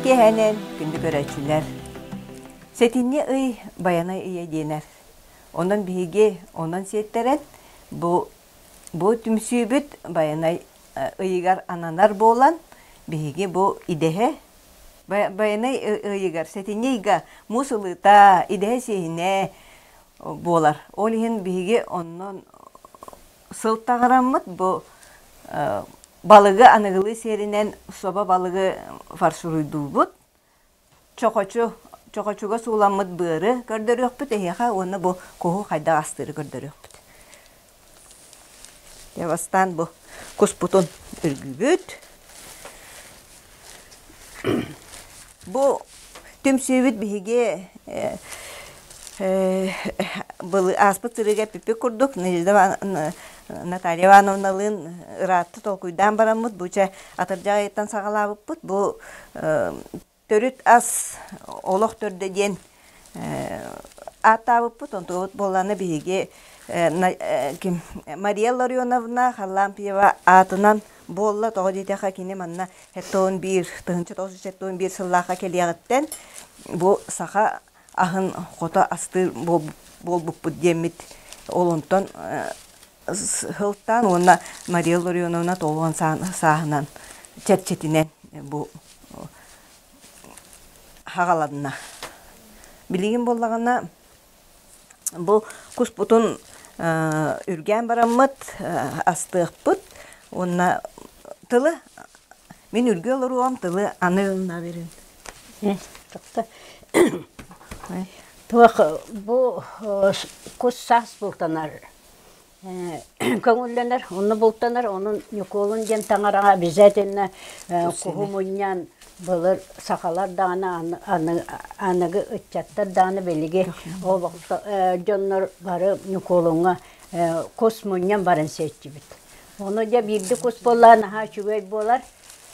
Үтүө киэһэнэн, күндү көрөөччүлэр! Сэтинньи ый Байанай ыйа диэнэр. Онон биһиги онон сиэттэрэн бу бу түмсүүбүт Байанай ыйыгар ананар буолан, биһиги бу идэһэ Байанай ыйыгар, сэтинньи ыйга муус ылыыта, идэһэ сиэһинэ буолар. Ол иһин биһиги оннон сыл таҕараммыт бу балыгы аныгылыы сиэринэн собо балыгы фаршируйдуубут. Чохочу, чохочуга сууламмыт быары көрдөрүөхпүт эһиэхэ уонна бу куһу хайдах астыыры көрдөрүөхпүт. Дьэ бастаан бу куспутун үргүүбүт. Бу түмсүүбүт биһиги ааспыт сырыыга эппиппит курдук Надежда Наталья Ивановналыын ыраатта толкуйдаан бараммыт бу чэ атырдьах ыйыттан саҕалаабыппыт. Бу төрүт ас олох төрдө диэн ааттаабыппыт. Онтубут буоллаҕына биһиги ким Мария Ларионовна Харлампьева аатынан буолла. Тоҕо диэтэххэ кини манна 71 1971 сыллаахха кэлиэҕиттэн бу саха аһын хото астыыр буолбуппут диэммит ол онтон сылтаан уонна Мария Ларионовна толуон сааһынан чэрчитинэн бу хаҕаланна. Билигин буоллаҕына бу куспутун үргээн бараммыт астыахпыт уонна тылы мин үргүү олоруом тылы аны ылына берин. Туох бу кус саас бултанар көҥүллэнэр, онно бултанар, онон Ньукуолун диэн таҥараҕа обязательно куһу мунньан былыр сахалар даҕаны аныгы ыччаттар даҕаны билиги дьоннор бары Ньукуолуҥҥа кус мунньан баран сиэччибит. Ону дьэ биирдэ кус буоллаҕа наһаа үчүгэй буолар.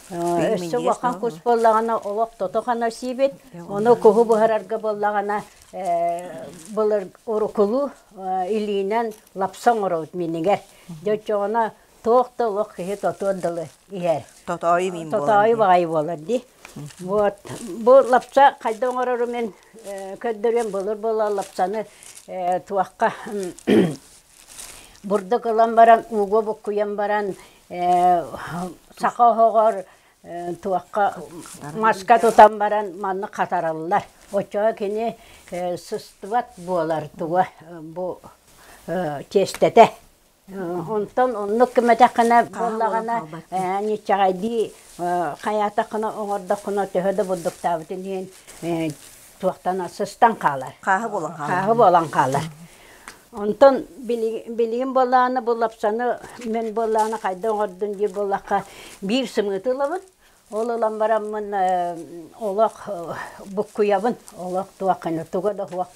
Өссө улахан кус буоллаҕына олох тото-хана сиибит. Ону куһу буһарарга буоллаҕына былыр урукулуу илиинэн лапса оҥоробут минигэр. Дьэ оччоҕуна туох да олох киһи тотуор дылы иһэр. Тотоойу миин буолар. Тотоойу баҕайы буолар дии. Вот бу лапса хайда оҥорору мин көрдөрүөм былыр буола лапсаны туохха бурдук ылан баран ууга буккуйан баран саха оһоҕор туохха маска тутан баран маннык хатараллар. Оччоҕо кини сыстыбат буолар туга бу тиэстэтэ. Онтон оннук гымматаххына буоллаҕына ньиччэҕэйдии хайаатаххына оҥордоххуна төһө да бурдуктаабытын иһин туохтан сыстан хаалар. Хааһы буолан хаалар. Хааһы буолан хаалар. Онтон билигин буоллаҕына бу лапсаны мин буоллаҕына хайда оҥордун диир буоллахха биир сымыыты ылабын. Ол ылан бараммын олох буккуйабын. Олох туоххана туга да суох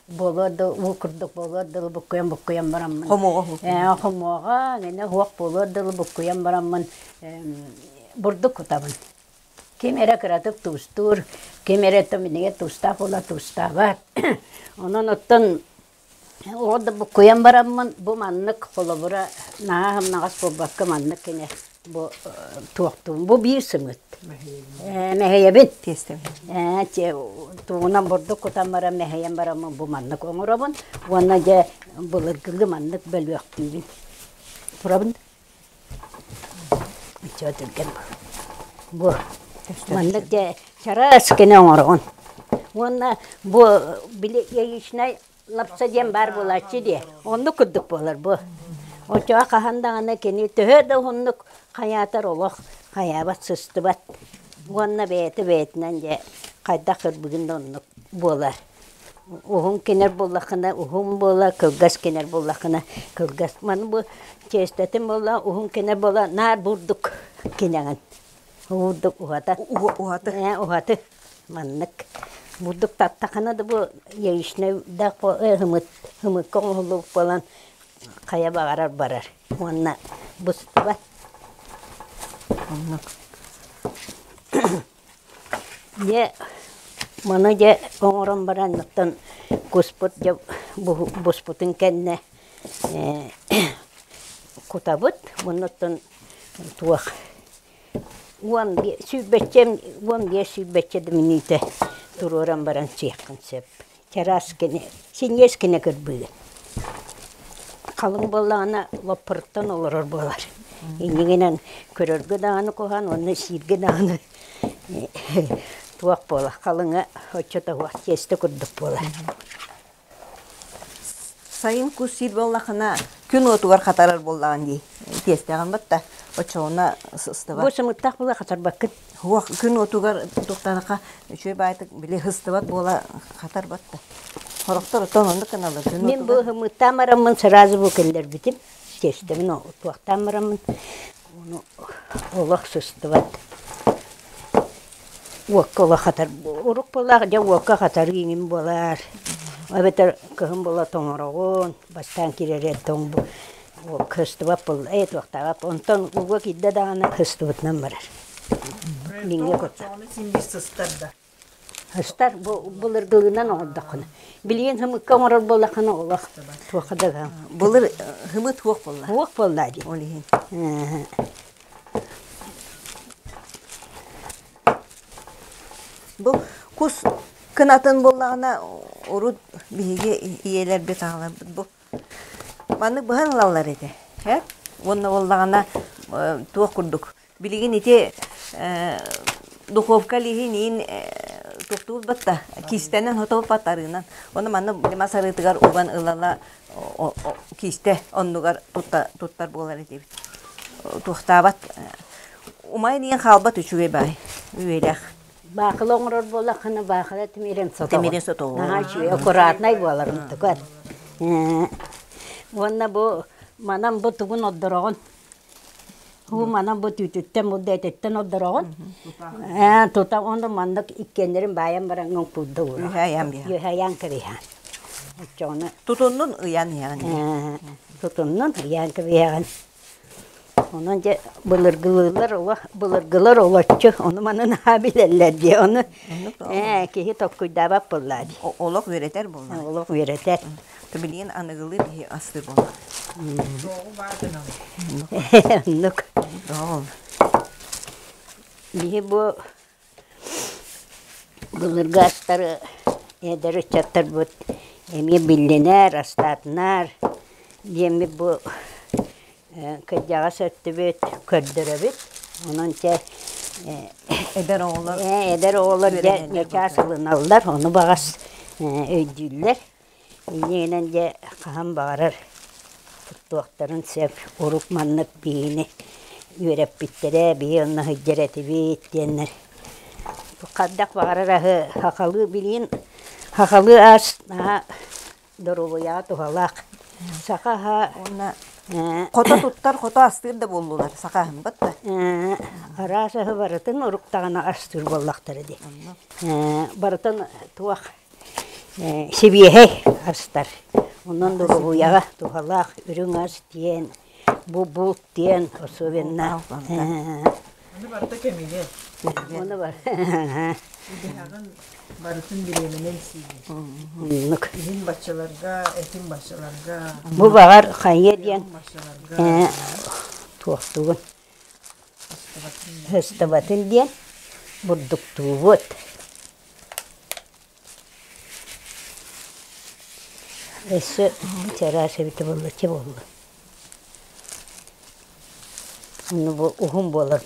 буолуор да уу курдук буолуор дылы буккуйан буккуйан бараммын. Хомуоҕа Хомуоҕа гэнэ суох буолуор дылы буккуйан бараммын бурдук кутабын. Ким эрэ кыратык туустуур, ким эрэ минигэ туустаах буола туустаабат. Онон оттон ол да буккуйан бараммын бу маннык холобура наһаа сымнаҕас буолбакка маннык кини бу туохтуун бу биир сымыт. Мэһэйэбин. Тугунан бурдук кутан баран мэһэйэн бараммын бу маннык оҥоробун уонна дьэ былыргылыы маннык бөлүөхтүүбүн. Турабын Чё түргэн бу маннык дьэ чараас гына оҥороҕун. Уонна бу били яичнай лапса диэн баар буолааччы диэ. Оннук курдук буолар бу. Оччоҕо хаһан даҕаны кини төһө да уһуннук хайаатар олох хайаабат сыстыбат. Уонна бэйэтэ бэйэтинэн дьэ хайдах кырбыгын да оннук буолар. Уһун кинэр буоллаххына уһун буолар, кылгас кинэр буоллаххына кылгас. Маны бу чиэстэтин буолла, уһун кинэр буола наар бурдук кинэҕин. Бурдук уһата. Уһаты. Уһаты. Маннык. Бурдук таттахына да бу яичнай да һымыт һымыкка оҥоһуллубут буолан хайа баҕарар барар. Уонна быстыбат. Оннук. Дьэ, маны дьэ оҥорон баран оттон куспут дьэ буспутун кэннэ кутабыт. Уонна оттон туох Уон сүүрбэччэ, 15 сүүрбэччэ да мүнүүтэ туруоран баран сиэххин сөп. Чараас кини, синньиэс гына кырбыыгын. Халыҥ буоллаҕына лоппоруттан олорор буолар. Иннигинэн көрөргө даҕаны куһаҕан уонна сииргэ даҕаны туох буолар, халыҥа оччото суох тиэстэ курдук буолар. Сайын кус сиир буоллахына, күн уотугар хатарар буоллаҕын дии. Тиэстэҕин батта, оччоҕуна сыстыбат. Бу сымыттаах буола хатарбаккын. Суох, күн уотугар туттанаха үчүгэй баайтык били сыстыбат буола хатар батта. Сорохтор оттон оннук гыналлар күн Мин бу уотугар. ымыттаан бараммын сразу бу киллэрбитим. Тиэстэбин туохтаан бараммын ону олох сыстыбат. Уокка олох хатар урук буоллаах дьэ уокка хатар иҥин буолар. Эбэтэр кыһын буола тоҥороҕун, бастаан киирэр тоҥ уокка сыстыбат буолла, ээ туохтаабат. Онтон ууга киирдэ даҕаны сыстыбытынан барар. Миҥҥэ кутта. Син биир сыстар да. Сыстар бу былыргылыынан оҥордоххуна. Билигин хымыкка оҥорор буоллаххына олох туохха да Былыр хымыт хуох буолла. Хуох буолла дии. Ол иһин. Бу кус кынатын буоллаҕына урут биһиги ийэлэрбит аҕаларбыт бу маннык быһан ылаллар этэ. Э? Уонна буоллаҕына туох курдук билигин ити духовка лиһин иин туохтуурбат да киистэнэн хотоппат арыынан ону манна мас арыытыгар уган ылала киистэ оннугар туттар буолар этибит туохтаабат умайан иһэн хаалбат үчүгэй баай үөлэх Баахыла оҥорор буоллаххына баахыла тимирин сотоҕун. Тимирин сотоҕун. Наһаа үчүгэй, аккуратнай буолар онтукар. Уонна бу манан бу тугун ордороҕун? Бу манан бу түүтүттэн бу дэтиттэн ордороҕун. Ээ тута онно маннык иккиэннэрин баайан баран курда уура. Үһэ айан биһэ. Үһэ айан кэбиһэн. Оччоҕуна Тутуннун ыйан иһэҕин. Тутуннун ыйан кэбиһэҕин. Онон дьэ былыргылыылар олох былыргылар олоччу ону-маны наһаа билэллэр дии ону ээ киһи толкуйдаабат буоллаа дии. Олох үөрэтэр буолла. Олох үөрэтэр. Билигин аныгылыы биһи астыы буолла. Суоҕу баар гынабыт. Оннук. Ол. Биһи бу Былыргы астары эдэр ыччаттарбыт эмиэ биллинэр, астаатынар диэммит бу кырдьаҕас өттүбүт көрдөрөбүт. Онон чэ Эдэр оҕолор эдэр оҕолор дьэ ньачаас ылыналлар, ону баҕас өйдүүллэр. Инньэ дьэ хаһан баҕарар туттуохтарын сөп. Урук маннык биһигини үөрэппиттэрэ, биһи онно сылдьар этибит диэннэр. Хайдах баҕарар аһы сахалыы билигин сахалыы ас наһаа доруобуйаҕа туһалаах. Саха аһа Уонна хото туттар, хото астыыр да буоллулар саха аһын батта. Араас аһы барытын уруктаҕына астыыр буоллахтара дии. Барытын туох Сибиэһэй астар. Онон доруобуйаҕа туһалаах үрүҥ ас диэн, бу булт диэн особенно Ону барыта кэмигэр. Ону бар. Идэһэҕин барытын бириэмэнэн сиигин. Оннук. Иһин баччаларга, этин баччаларга. Бу баҕар хайа диэн баччаларга. туохтугун Ыстыбатын диэн бурдуктуубут. Өссө чараас эбитэ буолла, чэ буолла. Онно бу уһун буолар.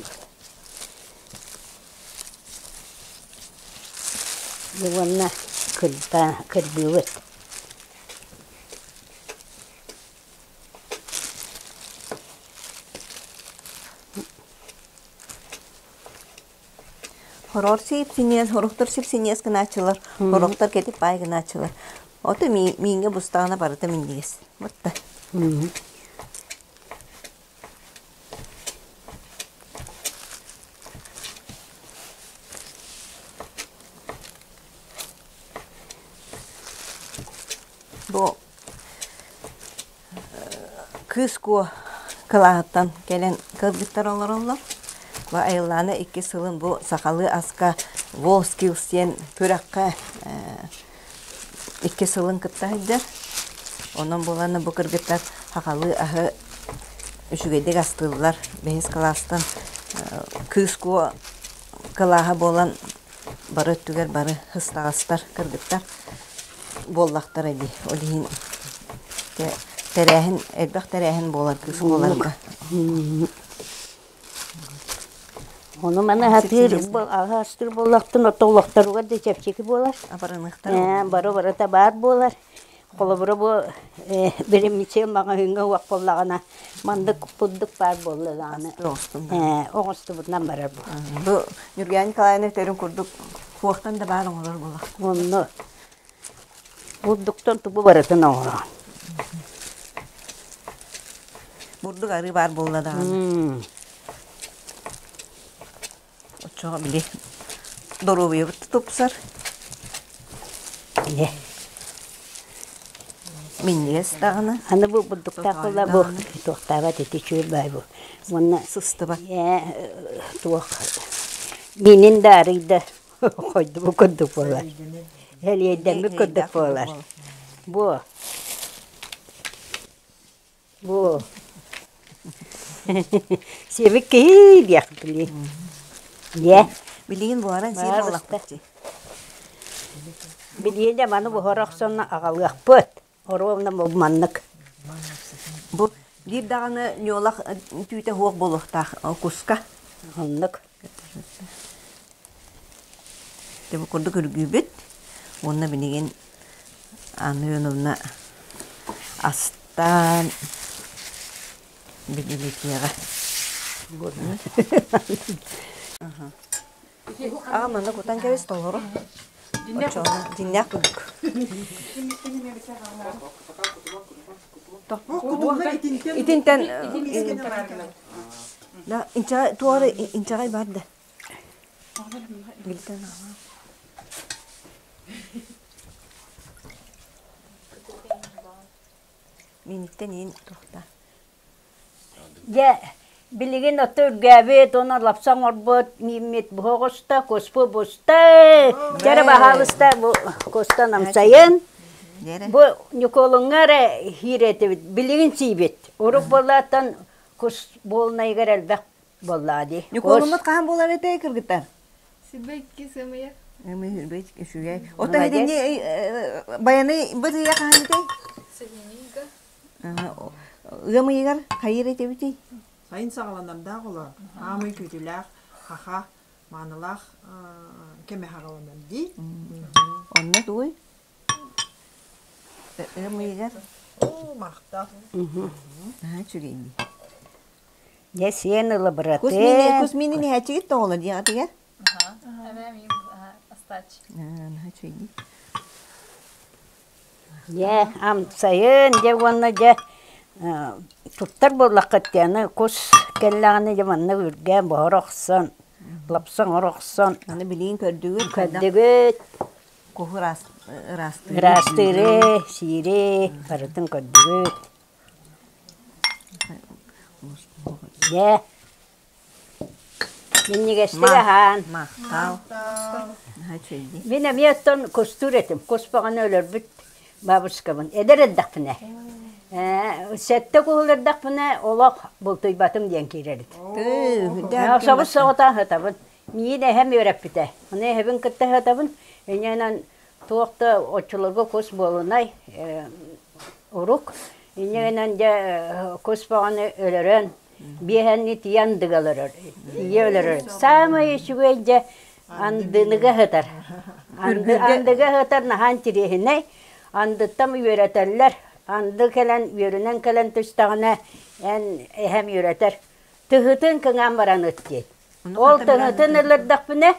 Уонна кырбаа кырбыыбыт. Хорор сип-синьиэс, хорохтор сип-синьиэс гынааччылар, хорохтор кэтит баай гынааччылар. Ото мииҥҥэ бустаҕына барыта минньигэс. Батта. Бу Кыыс Куо кылааһыттан кэлэн кыргыттар олороллор. Бу Айыллаана иккис сылын бу сахалыы аска WorldSkills диэн күрэххэ икки сылын кытта сылдьар. Онон буолан бу кыргыттар сахалыы аһы үчүгэйдик астыыллар. Бэһис кылаастан. Кыыс куо кылааһа буолан бары өттүгэр бары ыстаҕастар, кыргыттар буоллахтара дии. Ол иһин тэрээһин, элбэх тэрээһин буолар кыыс куоларга. Ону маны хатыыр аһастыр буоллахтын отоллохторугар да чэпчэки буолар. Абарыныахтар. Бары барыта баар буолар. Холобура бу биримичи маҕаһыыҥҥа уох буоллаҕына маннык курдук баар буолла даҕаны оҥостубутунан барар бу. Бу Ньургуйаана Николаевна этэрин курдук хуохтан да баар оҥорор буолар. Онно бурдуктан тугу барытын оҥорон. Бурдук арыы баар буолла даҕаны. Оччоҕо били доруобуйабыт да тупсар. Ийэ. Минньигэс даҕаны. Аны бу бурдуктаах буолла бу туохтаабат ити үчүгэй баай бу. Уонна Сыстыбат. Туох миинин да арыйда хойдубут курдук буолар. Элиэйдэммит курдук буолар. Бу Бу сиэбит киһи диэх били. Дьэ. Билигин буһаран сиир буоллахпыт дии. Билиэн дьэ маны буһара охсон аҕалыахпыт. Оруобуна бу маннык. Бу биир даҕаны ньуолах түүтэ суох буолуохтаах куска. Оннук. Дьэ бу курдук үргүүбүт. Уонна билигин Анна Ивановна астаан билилитиэҕэ. Аҕам манна кутан кэбис толору. Дьиҥнээх курдук. Итинтэн инчэҕэй туора инчэҕэй бар да. Билтэн аҕам. Миниттэн иин тухта. Дьэ, билигин отто үргээбит, уонна лапса оҥорбут, мииммит буһа оҕуста, куспу буста. Дьэрэ баһаалыста бу кустан амсайын. Бу Ньукуолуҥҥа эрэ хиир этибит, билигин сиибит. Урут буоллааттан кус буолунайыгар элбэх буоллаа дии. Ньукуолуммут хаһан буолар этэй кыргыттар? Сибэкки сымыйа. Ымый үчүгэй. Ото итини баяны бытыйа хаһан этэй? Сининийга. Ыам ыйыгар хайыр этебитий? Сайын саҕаланардаах олор. Аамый күүтүлээх, хаха, маанылаах кэмэ хаҕаланар дии. Онно тугуй? Ыам ыйыгар? Оо, махтал. Наһаа үчүгэй дии. Дьэ сиэн Кус ылабыратын. миинин иһээччигит тоҕолор диэҕитигэр? Наһаа үчүгэй Дьэ амсайын дьэ уонна дьэ туттар буоллаххыт дии аны кус кэллэҕинэ дьэ манна үргээн буһара охсон лапса оҥоро охсон Аны билигин көрдүгүт көрдүгүт куһу ыраастыыры ыраастыыры сиири барытын көрдүгүт Дьэ, минньигэстик аһаан. Махтал. Наһаа үчүгэй. Мин эмиэ оттон кустуур этим. Кус баҕана өлөрбүт бабушкабын. Эдэр эрдэхпинэ. Сэттэ куһул эрдэхпинэ олох бултуйбатым диэн киирэр этим. Собус соҕотоон сытабын. Миин эһэм үөрэппитэ. Ону эһэбин кытта сытабын. Инньэнэн туох да оччолорго кус буолунай урук. Инньэ гынан дьэ кус бөҕөнү өлөрөн, биэһэнни тиийэ андыга өлөрөр, тиийэ өлөрөр. Саамай үчүгэй дьэ андыныга сытар. Андыга сытар наһаа интириэһинэй. Андыттан үөрэтэллэр. Анды кэлэн үөрүнэн кэлэн түстэҕинэ эн эһэм үөрэтэр. Тыһытын кыҥаан баран ыт диэн. Ол тыһытын өлөрдөхпүнэ,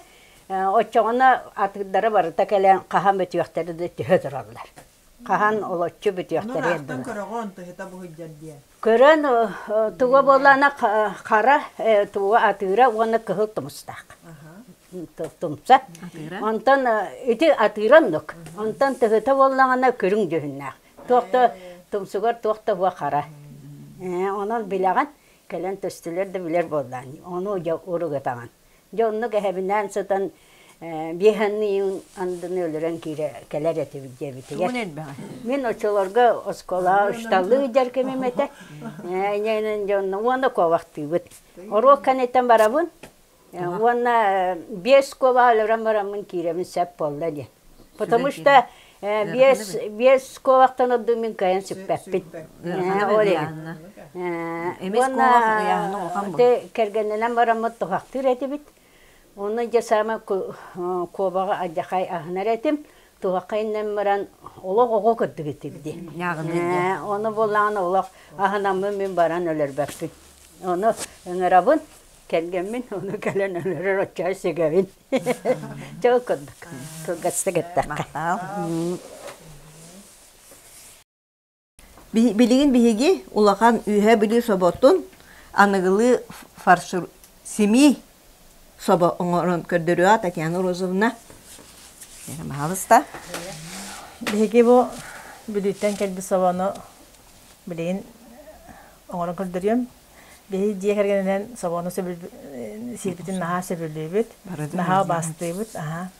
оччоҕуна атыырдара барыта кэлэн хаһан бүтүөхтэрэ да түһэ тураллар. Хаһан олоччу бүтүөхтэрэ Ону көрөҕүн тыһыта буһуйдар диэн. Көрөн туга буоллаана хара туга атыыра уонна кыһыл тумустаах. Тумса. Онтон ити атыыра оннук. Онтон тыһыта буоллаҕына көрүҥ дьүһүннээх. Туох да тумсугар туох да уо хара. Онон билэҕин кэлэн төстүлэр да билэр буоллаан. Ону дьэ уругатаҕын. Дьэ оннук эһэбинээн сытан. Биэһэнниин андыны өлөрөн киирэ кэлэр этибит диэбитигэр. Тугун элбэҕи? Мин оччолорго оскуолаҕа учууталлыы сылдьар кэмим этэ. Инньэ дьонно уонна куобахтыыбыт. Оруок кэнниттэн барабын. Уонна биэс куобаҕы өлөрөн бараммын киирэбин сөп буолла диэн. Потому что биэс биэс куобахтан ордук мин кыайан сүппэппин. Ол иһин. Уонна кэргэнинэн бараммыт туһахтыыр этибит. Онно дьэ саамай куобаҕы алдьархай аһынар этим. Туһахха иннэн баран олох оҕо курдук этим дии. Ону буоллаҕына олох аһынаммын мин баран өлөрбөппүн. Ону ыҥырабын, кэргэммин ону кэлэн өлөрөр оччоҕо сүгэбин. Чэ ол курдук. Кылгастык эттэххэ. Билигин биһиги улахан Үөһээ Бүлүү соботун аныгылыы фаршир симии собо оҥорон көрдөрүө Татьяна Розовна. Пожалуйста. Биһиги бу Бүлүүттэн кэлбит собону билигин оҥорон көрдөрүөм. Биһиги дьиэ кэргэнинэн собону сиирбитин наһаа сөбүлүүбүт, наһаа убаастыыбыт. Аһа.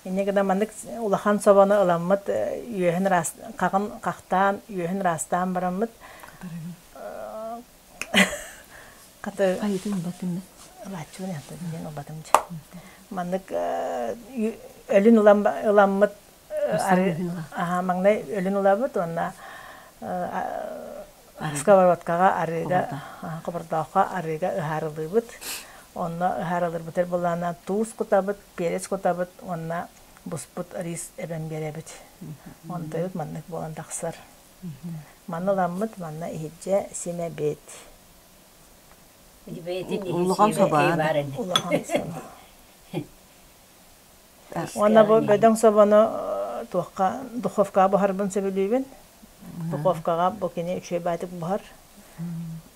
Инньэ гынан маннык улахан собону ыламмыт үөһүн ыраас хаҕын хахтаан үөһүн ыраастаан бараммыт хаты Хайытын ылбатын да. Ылааччыбын диэн ылбатым дьэ. Маннык өлүн ылан ыламмыт аха маҥнай өлүн ылабыт уонна Сковородкаҕа арыыга, хобордооххо арыыга ыһаарылыыбыт. Онно ыһаарылыырбытыгар былаана туус кутабыт, перец кутабыт уонна буспут рис эбэн биэрэбит. Онтойут маннык буолан тахсар. Манна ыламмыт, манна иһирдьэ симэбит. Улахан собо. Улахан собо. Уонна бу бөдөҥ собону туохха духовкаҕа буһарбын сөбүлүүбүн. Духовкаҕа бу кини үчүгэй баатык буһар.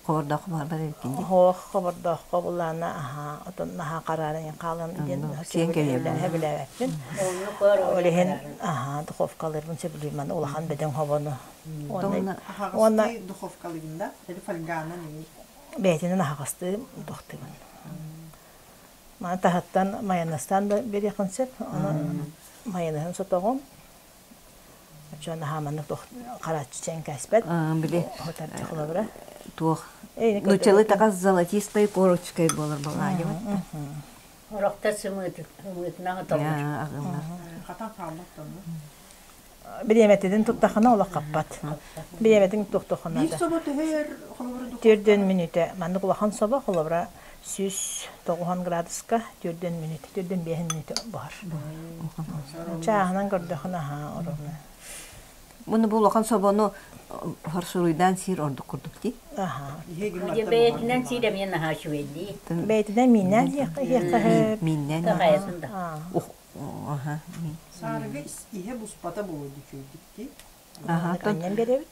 Хобордооххо буһарбат эбиккин дии. Оһох хобордооххо булаана аһаа отон наһаа хараарын хаалан диэн сиэн кэриэбин. сөбүлээбэппин. Ол иһин аһаа духовкалыырбын сөбүлүүм маны улахан бөдөҥ хобону. Уонна Уонна духовкалыгын да или фольганан или бэйэтинэн аһаҕастыы туохтуубун. Маны таһыттан майонезтаан да биэриэххин сөп. Ону майонеһын сотоҕун. Оччоҕо наһаа маннык туох харааччы чээн кээспэт. Били Хотарчы холобура. Туох нуччалыы такас золотистой корочкой буолар балаадьыбат. Орохтор сымыытынан ыталлар. Хатан хаалбат тону. Бириэмэтин туттахына олох хаппат. Бириэмэтин туохтуоххуна Биир собо төһөр холобура Түрдөн мүнүүтэ. Маннык улахан собо холобура 190 градуска түрдөн мүнүүтэ, түрдөн биэһин мүнүүтэ буһар. Чааһынан көрдөхүнэ аһаа оруобуна. Муну бу улахан собону фаршируйдаан сиир ордук курдук дии. Аһаа. Бэйэтинэн сиир эмиэ наһаа үчүгэй дии. Бэйэтинэн мииннээн сиэххэ Мииннээн. Хайатын да. Аха. Саарыга иһэ буспата буолуо үчүгэйдик дии. Аха. Анньан биэрэбит.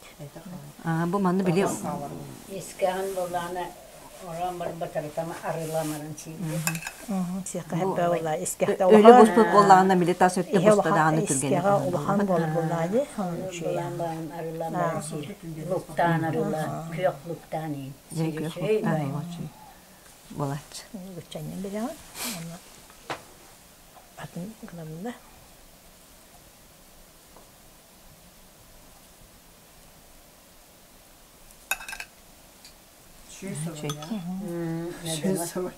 Бу манны били Искэҕин булаана орон барбатарытама арыламарын сиирде. Сиэххэ хэппэ буолла искэхтэ Өлө буспут буоллаҕына били тас өттө Иһэ буста даҕаны түргэнэ. Искэҕэ улахан буол буоллаа дии. Булаан баан арыламарын сиир. Луктаан арыла, күөх луктаан иин. Күөх луктаан буолааччы. Гүччэннин билэҕин. Атын гынабын да.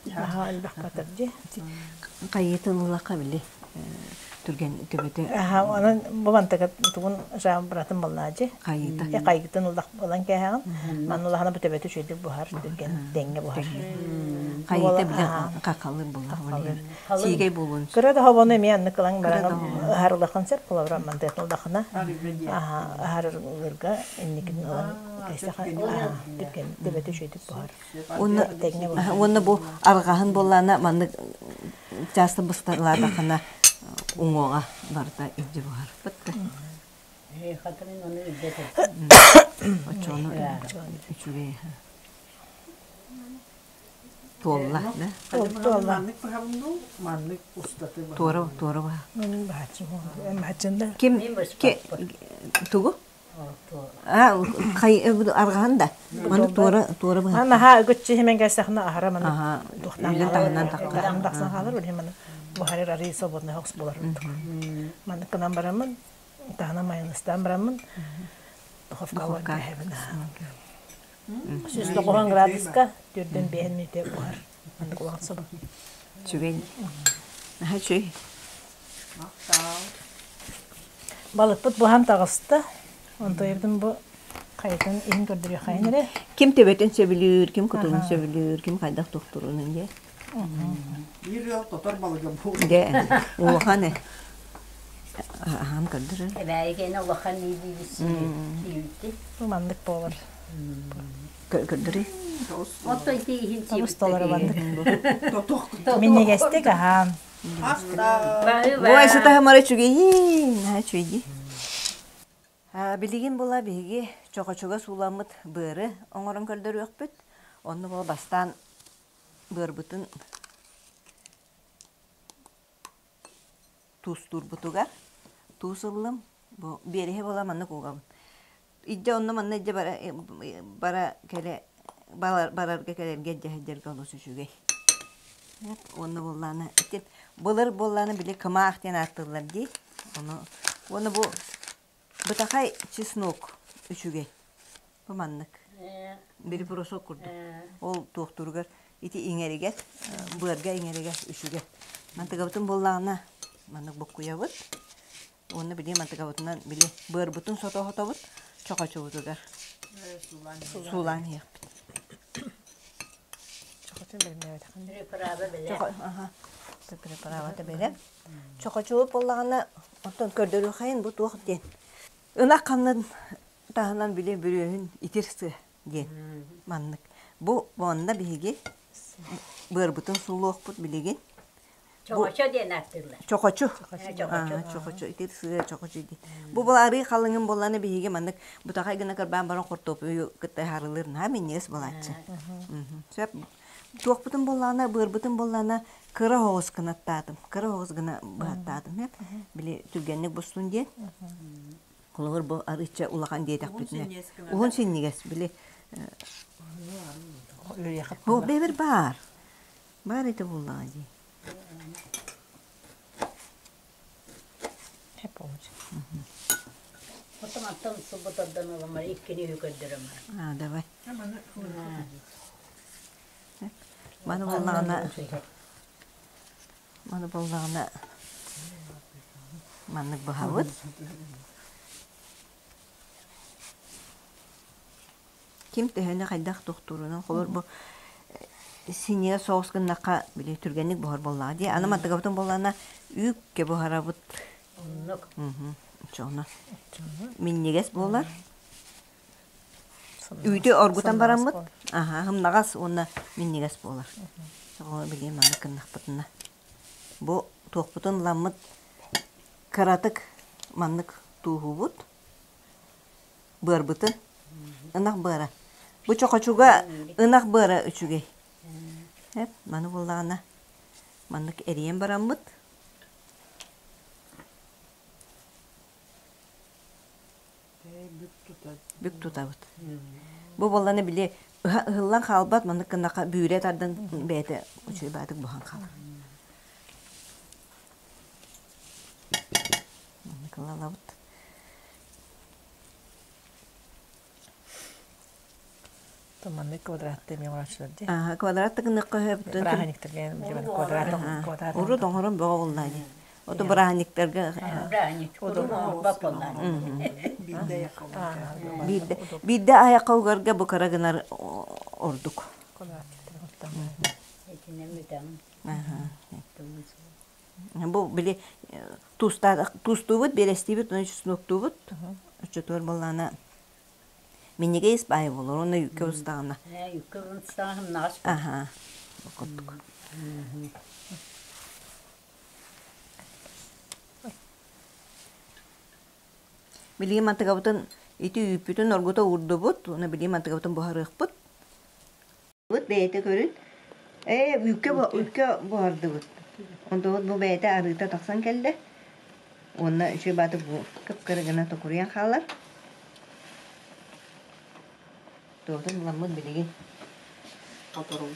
Наһаа элбэх батар дии. Хайыытын ыллахха били түргэн төбөтө. Аха, онон бу мантыга тугун жаам братым боллаажы. Хайыыта. Хайыытын ыллах ылан кээһэҕин. Манна улахана бу төбөтө үчүгэйдик буһар, түргэн дэҥҥэ буһар. Хайыыта били хахалыр буолар. Сиигэй буолуон Кыра да хобону эмиэ аннык ылан баран ыһарылахын сөп холобура мантыатын ыллахына аһарылырга инникин ылан түргэн төбөтө үчүгэйдик буһар. Уонна бу арҕаһын буоллаана маннык часто бысталаатахына уҥуоҕа барыта илдьи буһар. Хатырын ону үрдэтэ. Оччону үчүгэй. Туолла, да? Туолла. Маннык быһабын дуу, маннык устаты быһабын. Туора, туора быһа. Мен бааччы бааччын да. Ким тугу? А, хай арҕаһын да. Маны туора туора быһа. Наһаа үгүтчү химен кэлсэхна аһара маны Аха. Үлэн таһынан тахсан. Тахсан хаалар, ол маны. Буһарар арыы свободный хос буолар ордук. Маннык гынан бараммын, таһынан майонезтаан бараммын, духовка уган кээһэбин. 190 градуска төрдөн биэһин мүнүүтэ буһар. Маннык улахан собо. Үчүгэй. Наһаа үчүгэй. Балыкпыт буһан таҕыста. Онтуйбутун бу хайатын иһин көрдөрүөххэйин эрэ. Ким төбөтүн сөбүлүүр, ким кутугун сөбүлүүр, ким хайдах тохтурунун дьэ. Биир ыал тотор балыга бу. Дьэ, улахан э. Аһаан көрдөрөр. Эбээйигэн улахан иибиибит Бу маннык буолар. Көрдөрүй. Оттон ити иһин Олус толору маннык. Тотох. Минньигэстик аһаан. Ой, сытаһымара үчүгэйин, наһаа үчүгэйдии. Билигин була биһиги чохочуга сууламмыт быары оҥорон көрдөрүөхпүт. Онно була бастаан быарбытын туустуурбутугар туус ыллым. Бу биэрэһи була маннык угабын. Иддэ онно манна иддэ бара, бара кэлэ барарга кэлэргэ илдьэ сылдьарга олус үчүгэй. Уонна буоллаана ити былыр буоллаана били кымаах диэн ааттыыллар дии. Ону уонна бу бытахай чеснок үчүгэй. Бу маннык. Били брусок курдук. Ол туохтууругар ити иҥэригэр, быарга иҥэригэр үчүгэй. Мантыгабытын буоллаҕына маннык буккуйабыт. Уонна били мантыкабытынан били быарбытын сото-сотобут чохочубутугар суулаан иһиэхпит. Чохочу бэлэмнээбэтэххин. Приправа бэлэм. Аха. Приправата бэлэм. Чохочубут буоллаҕына, оттон көрдөрүөххэйин бу туох диэн. Ынах ханнын таһынан били бүрүөһүн итир сыа диэн маннык. Бу уонна биһиги быарбытын суулуохпут билигин. Чоҕочо диэн ааттыыллар. Чохочу. Чоҕочу. Чохочу. Ити сыа чохочу диэн. Бу был арыы халыҥын буолланы биһиги маннык бутахай гына кырбаан баран хортуоппуйу кытта ыһаарылыыр наһаа минньигэс буолааччы. Сөп. Туохпутун буоллаҕына, быарбытын буоллаҕына кыра оҕус гынаттаатым. Кыра оҕус гына быһаттаатым. Били түргэнник бустун диэн. Холобур бу арыычча улахан диэтэхпитинэ. Уһун синньигэс били Бу бэбир баар. Баар этэ буоллаҕа дии. Потом аттан субботардан ыламар иккини үһү көрдөрөмөр. А, давай. Маны буоллаҕына маны буоллаҕына маннык быһабыт. Ким төһөнү хайдах тохтуурунан холор бу синьиэ соус гыннахха били түргэнник буһар буоллаҕа дии. Аны мантыгабытын буоллаҕына үүккэ буһарабыт. Оннук. Оччоҕуна минньигэс буолар. Үүтү оргутан бараммыт, аха, сымнаҕас уонна минньигэс буолар. Оҕо билиэ маннык гыннахпытына. Бу туохпутун ламмыт кыратык маннык тууһуубут. Быарбытын. Ынах быара. Бу чохочуга ынах быара үчүгэй. Эп, маны буллаҕына маннык эрийэн бараммыт. Бүк тутабыт. Бу буоллана били ыһыллан хаалбат, маннык гыннаха бүүрэ тардан бэйэтэ үчүгэй баатык буһан хаалар. Маннык ылалабыт. Маннык квадратты эмиэ оҥорооччулар дии. Ааһа, квадрат гыныахха сөп. Бырааһынньыктарга квадрат квадрат. Урут оҥорон бөҕө буоллаа дии. Ото бырааһынньыктарга Бырааһынньык урут буоллаа. Биирдэ биирдэ айахха угарга бу кыра гынар ордук. Итинэн бүтэҕин. Бу били туустуубут, биэрэстиибит, уонна чеснуктуубут. Оччотугар буоллаҕына минньигэс баай буолар уонна үүккэ устаҕына. Үүккэ устаҕына сымнаҕас. Аха. Курдук. Билигин мантыкабытын ити үүппүтүн оргута уурдубут, уонна билигин мантыкабытын буһарыахпыт. Бут бэйэтэ көрүн. Ээ, үүккэ үүккэ буһардыбыт. Онтубут бу бэйэтэ арыыта тахсан кэллэ. Уонна үчүгэй баатык бу кып-кыра гына токуруйан хаалар. Туотун ыламмыт билигин. Тоторум.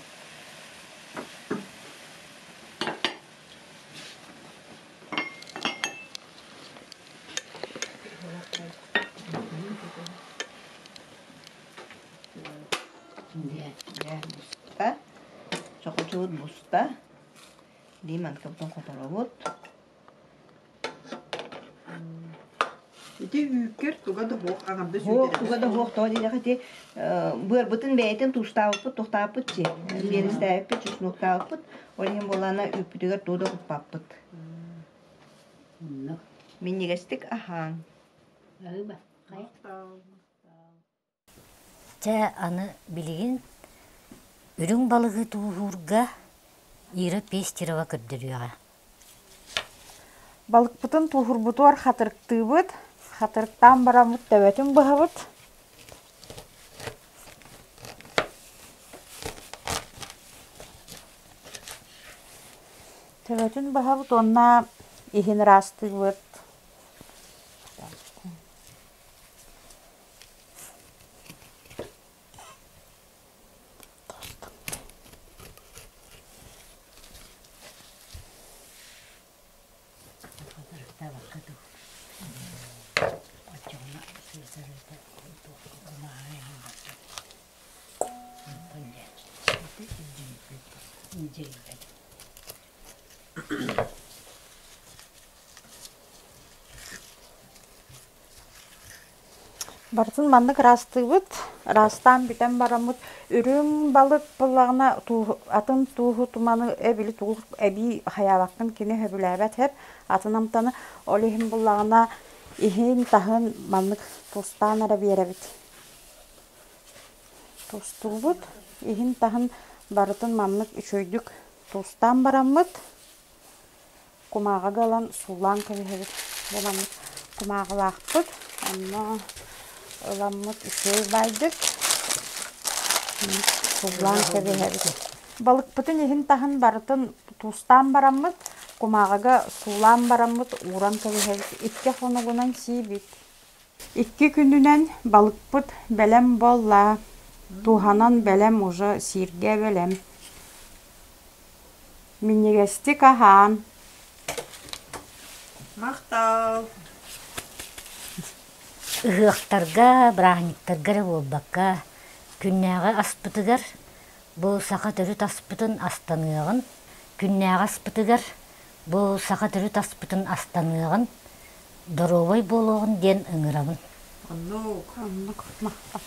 Дьэ, буста. Чохочуут буста. Лиманкабытын хоторобут. Ити үүккэр туга да суох аҥардас Суох, туга да суох тоҕо диэтэххэ ити быарбытын бэйэтин туустаабыппыт, тухтаабыппыт чи, биэрэстээбиппит, чеснуктаабыппыт. Ол иһин буоллаҕына үүппүтүгэр тугу да куппаппыт. Минньигэстик аһааҥ. Чэ, аны билигин үрүҥ балыгы тууһуурга Ира Пестерова көрдөрүөҕэ. Балыкпытын тууһурбутугар хатырыктыыбыт, хатырыктаан бараммыт төбөтүн быһабыт. Төбөтүн быһабыт уонна иһин ыраастыыбыт. Барытын маннык ыраастыыбыт. Ыраастаан бүтэн бараммыт үрүҥ балык буоллаҕына атын тууһу туманы эбили тугу эбии хайаабаккын кини сөбүлээбэт һэр атын амтаны ол иһин буллаҕына иһин таһын маннык туустаан эрэ биэрэбит. Туустуубут иһин таһын барытын маннык үчүгэйдик туустаан бараммыт Кумааҕыга ылан суулаан кэбиһэбит. Бу маннык кумааҕылаахпыт. Онно ыламмыт үчүгэй баайдык суулаан кэбиһэбит. Балыкпытын иһин-таһын барытын туустаан бараммыт, кумааҕыга суулаан бараммыт ууран кэбиһэбит. Икки хонугунан сиибит. Икки күнүнэн балыкпыт бэлэм буолла. Тууһанан бэлэм уже сииргэ бэлэм. Минньигэстик аһаан Махтал! Ыһыахтарга, бырааһынньыктарга эрэ буолбакка, күннээҕи аспытыгар бу саха төрүт аспытын астаныаҕын, күннээҕи аспытыгар бу саха төрүт аспытын астаныаҕын, доруобай буолуоҕун диэн ыҥырабын. Оннук. Оннук махтал.